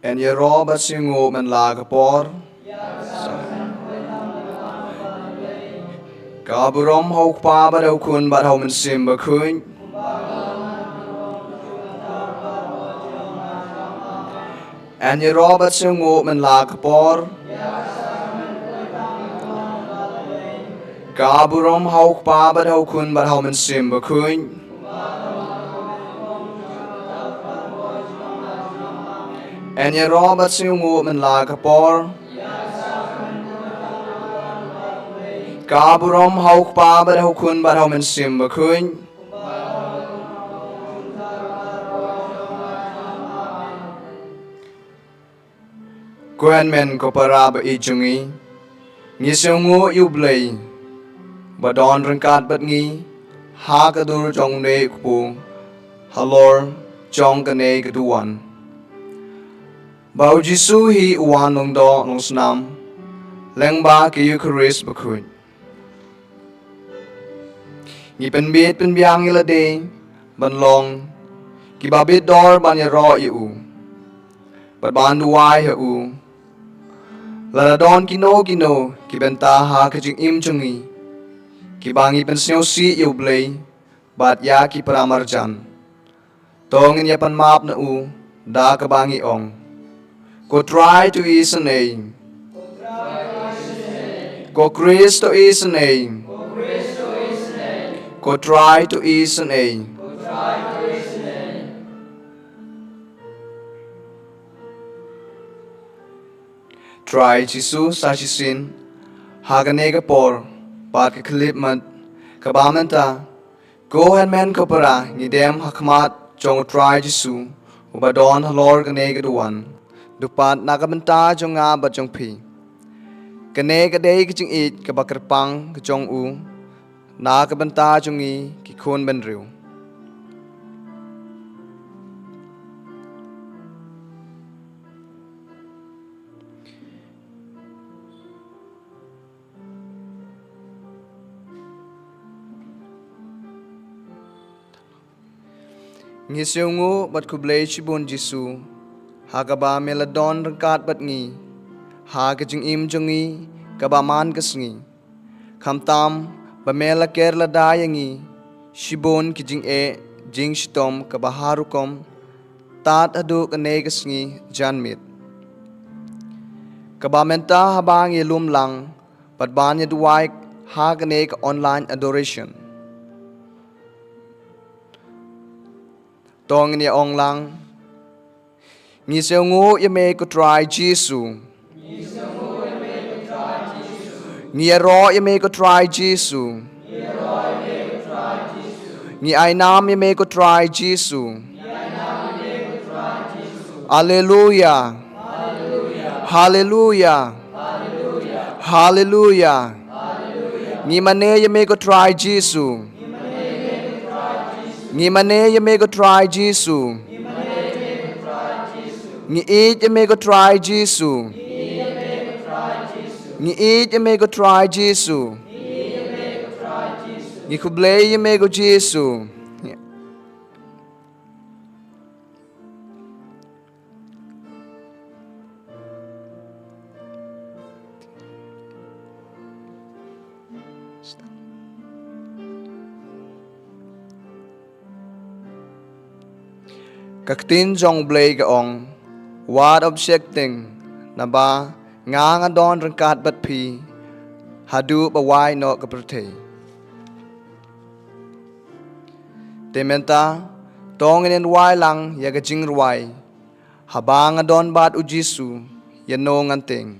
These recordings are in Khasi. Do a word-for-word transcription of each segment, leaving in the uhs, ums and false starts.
Yn ïaroh bad sngewnguh man la ka por. Ka burom ha U Kpa bad ha U Khun bad ha U Mynsiem Bakhuid. Yn ïaroh bad sngewnguh man la ka por. Ka burom ha U Kpa bad ha U Khun bad ha U Mynsiem Bakhuid. Yn ïaroh bad sngewnguh man la ka por. Ka burom ha U Kpa bad ha U Khun bad ha U Mynsiem Bakhuid. Ko hynmen ko para ba ïeit jong ngi, ngi sngewnguh ïa U Blei ba don ryngkat bad ngi ha ka dur jong une u kpu halor jong kane ka duwan. Ba U Jisu hi u wan long doh long snam lyngba ka Eukharist bakhuid. Ngi pynbit pynbiang ïa lade ban long kiba bit dor ban ïaroh ïa u bad ban duwai ha u. Lada don kino kino ki bynta ha ka jingim jong ngi kiba ngi pynsngewsih ïa U Blei bad ïa ki para marjan, to ngin ïa pan map na u da kaba ngi ong: Ko Trai, to isynei. Ko Khrist, to isynei. Ko Trai, to isynei. Trai Jisu, sa shisien ha kane ka por bad ka khyllipmat kaba mynta, ko hynmen ko para, ngi dem ha khmat jong U Trai Jisu uba don halor kane ka duwan, dupat na ka bynta jong nga bad jong phi. Kane ka dei ka jingïeit kaba kyrpang ka jong u na ka bynta jong ngi ki khun bynriew. Ngi sngewnguh bad khublei shibun Jisu, ha kaba me la don ryngkat bad ngi ha ka jingim jong ngi kaba man ka sngi. Khamtam ba me la ker lada ïa ngi shibun ki jingeh jingshitom kaba har rukom tad haduh kane ka sngi janmiet, kaba mynta haba ngi lum lang bad ban ïa duwai ha kane ka online adoration, to ngin ïa ong lang: Ngi sngewnguh ïa me ko Trai Jisu. Ngi ïaroh ïa me ko Trai Jisu. Ngi ai nam ïa me ko Trai Jisu. Alleluia. Haleluia. Haleluia. Ngi mane ïa me ko Trai Jisu. Ngi mane ïa me ko Trai Jisu. Ngi ïeit ïa me ko Trai Jisu. Ngi ïeit ïa me ko Trai Jisu. Ngi khublei ïa me ko Jisu. Ka ktien jong U Blei ka ong, wat ym sheptieng, naba nga nga don ryngkat bad phi haduh ba wai noh ka pyrthei. Te mynta, to ngin wai lang ïa ka jingrwai, haba nga don bad U Jisu, ïano ngan tieng.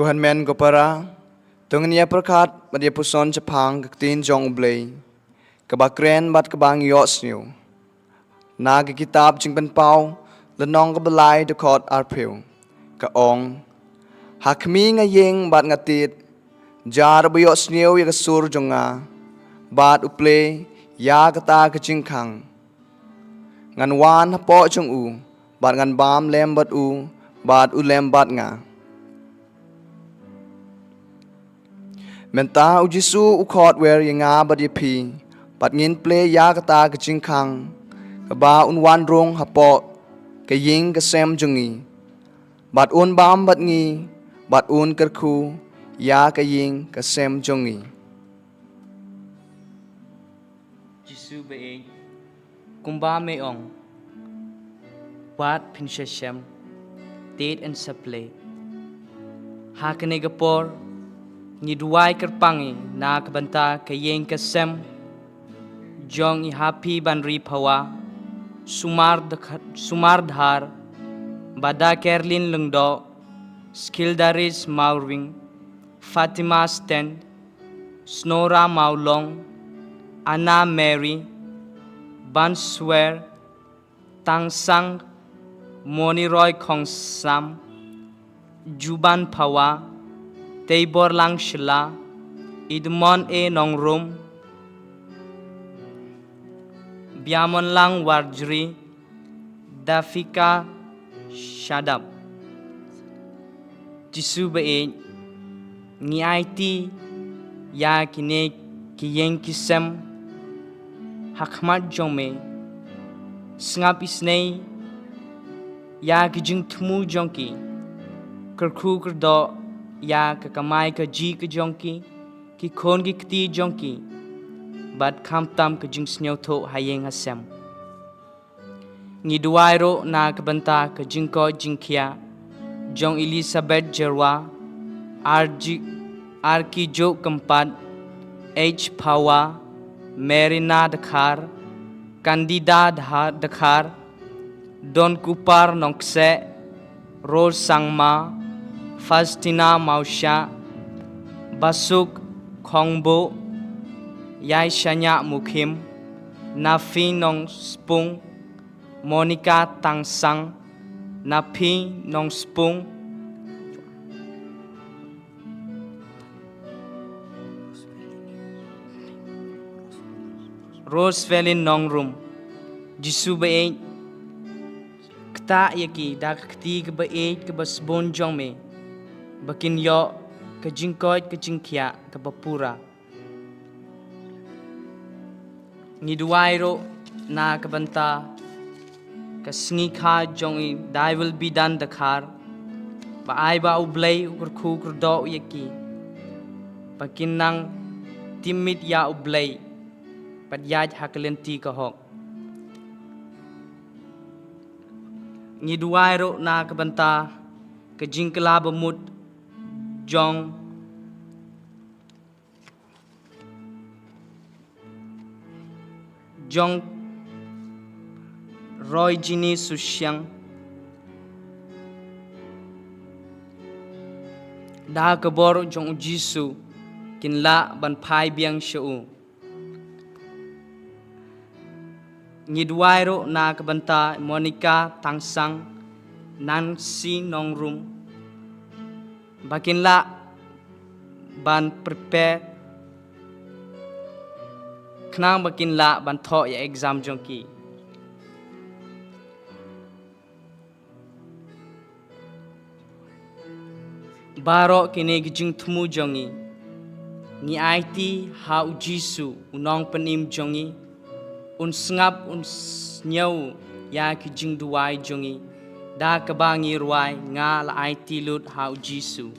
Ko hynmen ko para, to ngin ïa pyrkhat bad ïa puson shaphang ka ktien jong U Blei, kaba kren bad kaba ngi ïohsngew. Na ka kitab Jingpynpaw, lynnong kaba lai, dkhot arphew, ka ong, ha khmih nga ïeng bad nga tied, jar uba ïohsngew ïa ka sur jong nga, bad u plie ïa kata ka jingkhang. Ngan wan hapoh jong u, bad ngan bam lem bad u, bad u lem bad nga. Mynta U Jisu u khot wer ïa nga bad ïa phi, bad ngin plie ïa kata ka jingkhang, kaba un wan rung hapoh ka ïing ka sem jong ngi, bad un bam bad ngi, bad un kyrkhu ïa ka ïing ka sem jong ngi. Jisu ba ïeit, kumba me ong, wat phin shem, tied yn sa plie. Ha kane ka por, ngi duwai kyrpang ïa na ka bynta ka ïing ka sem jong i Happy Banri Phawa, Sumar Dkha-, Sumar Dhar, Bada Kerlin Lyngdoh, Skildaris Mawring, Fatima Sten, Snora Mawlong, Anna Mary, Banswer, Tangsang, Moniroy Khongsam, Juban Phawa, Teibor Lang Shila, Idmon A Nongrum, Biamon Lang Warjri, Dafika Shadap. Jisu ba ïeit, ngi aiti ïa kine ki ïing ki sem ha khmat jong me. Sngap isynei ïa ki jingthmu jong ki, kyrkhu kyrdoh ïa ka kamai kajih ka jong ki, ki khun ki kti jong ki, bad khamtam ka jingsngewthuh ha ïing ha sem. Ngi duwai ruh na ka bynta ka jingkoit jingkhiah jong Elizabeth Jyrwa, Arji-, Arkijuk Kympat, H Phawa, Merina Dkhar, Candida Dha-, Dkhar, Don Kupar Nongkseh, Rol Sangma, Faustina Mawshah, Basuk Khongbuh, Yaishanya Mukhim, Nafi Nongspung, Monica Tangsang, Naphi Nongspung, Rosevelin Nongrum. Jisu ba ïeit, ktah ïa ki da ka kti kaba ïeit kaba sbun jong me, ba kin ïoh ka jingkoit ka jingkhiah kaba pura. Ngi duwai ruh na ka bynta ka sngi kha jong i Daiwalbidan Dkhar, ba ai ba U Blei u kyrkhu kyrdoh ïa ki, ba kin nang tipmit ïa U Blei bad ïaid ha ka lynti ka hok. Ngi duwai ruh na ka bynta ka jingkylla bamut jong jong Roy Jini Sushiang, da ka bor jong U Jisu kin lah ban phai biang sha u. Ngi duwai ruh na ka bynta Monica Tangsang, Nancy Nongrum, ba kin lah ban prepare khnang ba kin lah ban thoh ïa exam jong ki. Baroh kine ki jingthmu jong ngi, ngi aiti ha U Jisu, U Nongpynim jong ngi. Un sngap, un sngew ïa ki jingduwai jong ngi. Da kaba ngi ruwai, nga la aiti lut ha U Jisu.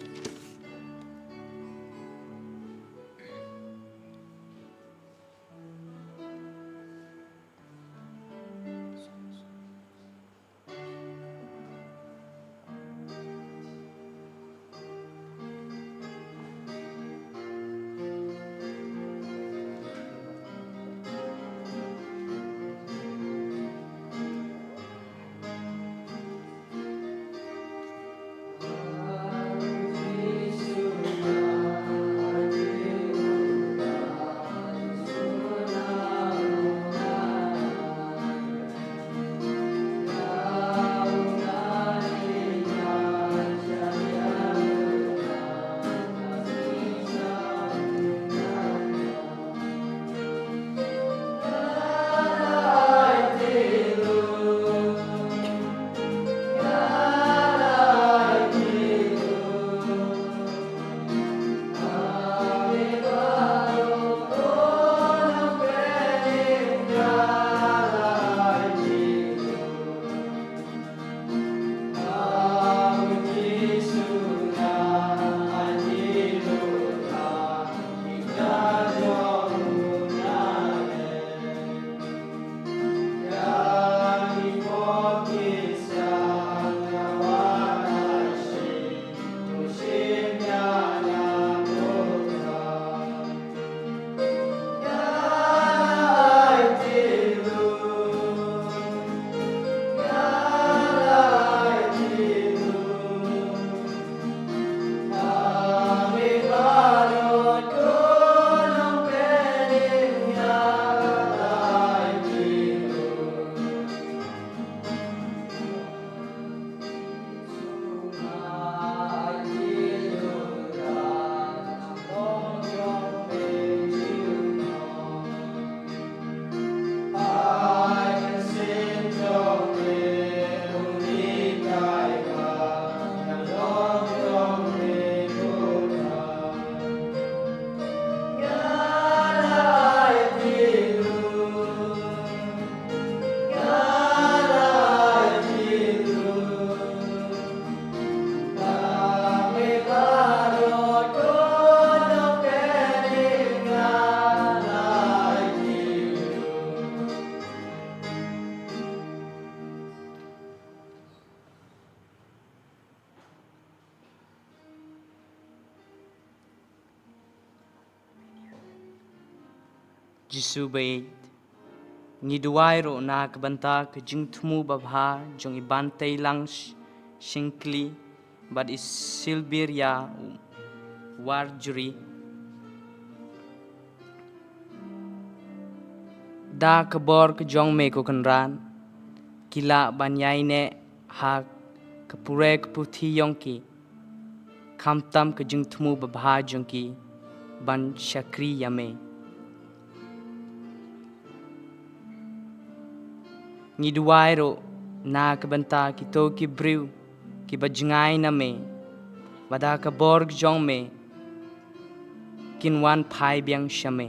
Jisu baieit, Ngi duwai ruh na ka bynta ka jingthmu babha jong i Banteilang Sh-, Shingkli bad i Silberia Warjri. Da ka bor ka jong me ko Kynrad, ki lah ban ïaineh ha ka pure ka puthi jong ki, khamtam ka jingthmu babha jong ki ban shakri ïa me. Ngi duwai ruh na ka bynta kito ki briew kiba jngai na me, ba da ka bor jong me kin wan phai biang sha me.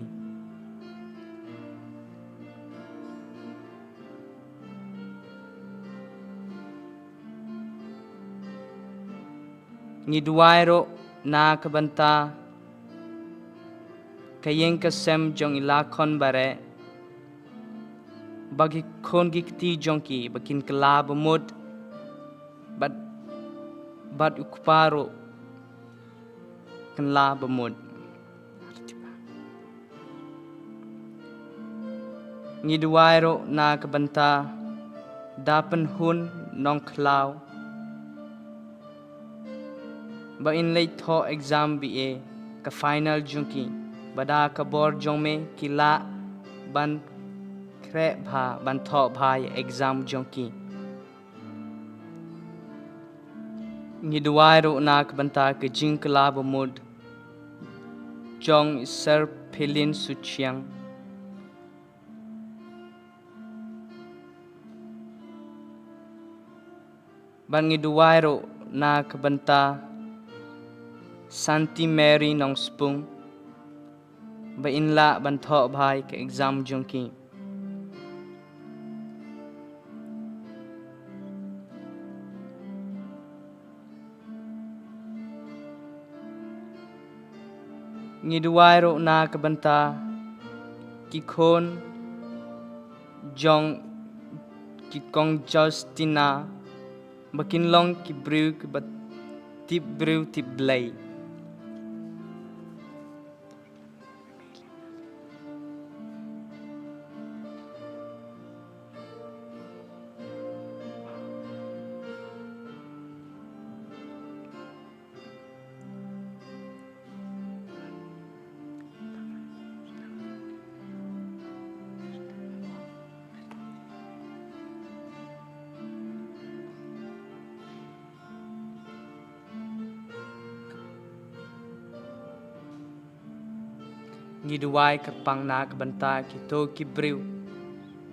Ngi duwai ruh na ka bynta ka ïing ka sem jong i Lakhon Bareh, ba ki khun ki kti jong ki ba kin kylla bamut, bad, bad u kpa ruh kylla bamut. Ngi duwai ruh na ka bynta Da Pynhun Nongkhlaw, ba in leit thoh exam B A ka final jong ki, ba da ka bor jong me ki lah ban khreh bha ban thoh bha ïa exam jong ki. Ngi duwai ruh na ka bynta ka jingkylla bamut jong i Sir Philin Suchiang. Bad ngi duwai ruh na ka bynta Santi Mary Nongspung, ba in lah ban thoh bha ïa ka exam jong ki. Ngi duwai ruh na ka bynta ki khun jong ki Kong Justina, ba kin long ki briew kiba tip briew tip Blei. Ngi duwai kyrpang na ka bynta kito ki briew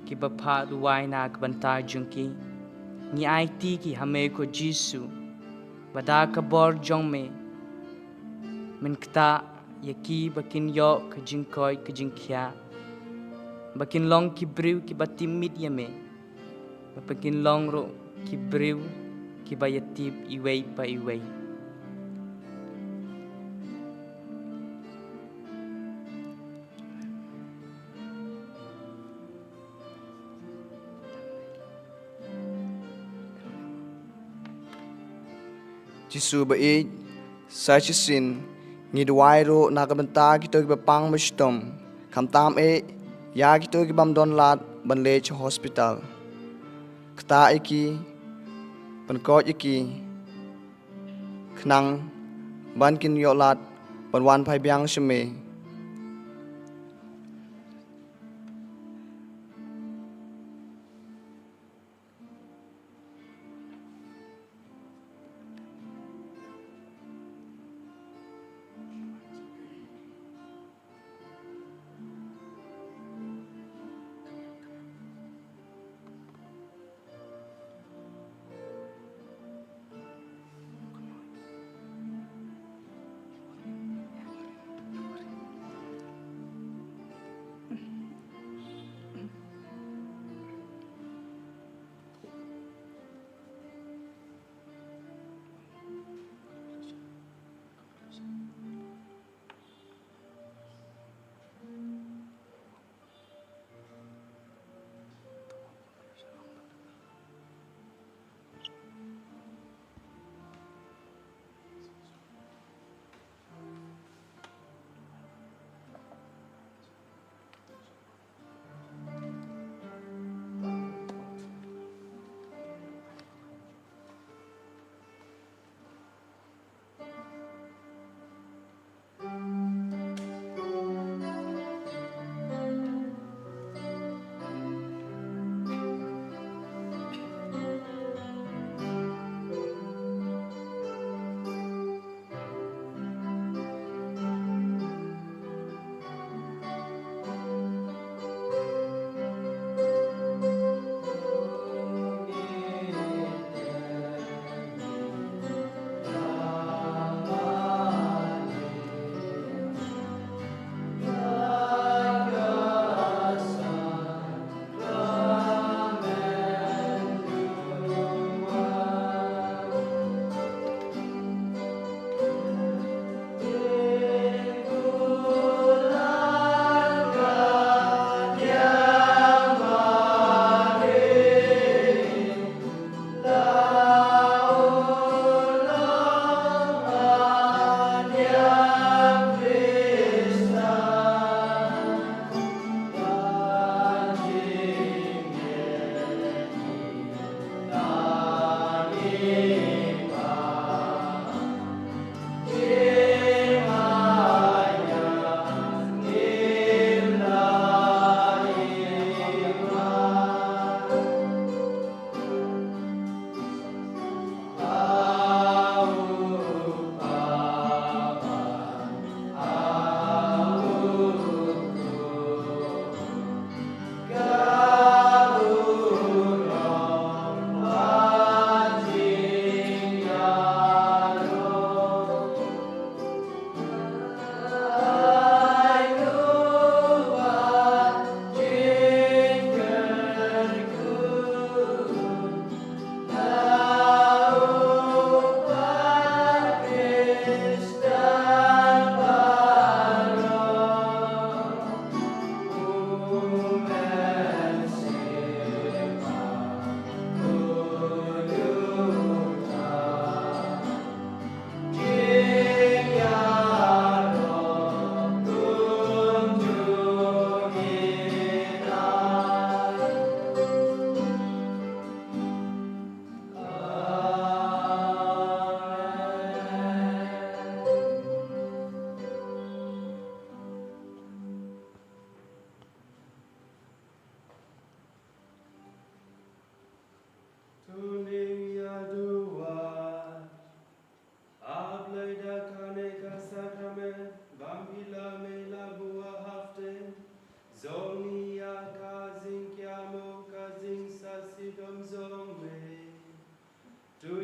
kiba phah duwai na ka bynta jong ki. Ngi aiti ki ha me ko Jisu, ba da ka bor jong me men ktah ïa ki ba kin ïoh ka jingkoit ka jingkhiah, ba kin long ki briew kiba tipmit ïa me, ba kin long ruh ki briew kiba ïatip iwei pa iwei. Jisu ba ïeit, sa shisien ngi duwai ruh na ka bynta kito kiba pang ba shitom, khamtam eh ïa kito ki bym don lad ban leit sha hospital. Ktah ïa ki, pynkhiah ïa ki, khnang ban kin ïoh lad ban wan phai biang sha me.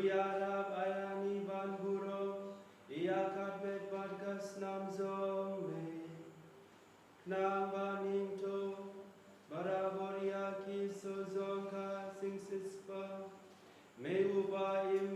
ïarap ïa ngi ban burom ïa ka met bad ka snam jong me. Khnang ba ngin ïoh barabor ïa ki soh jong ka jingshisha. Me uba im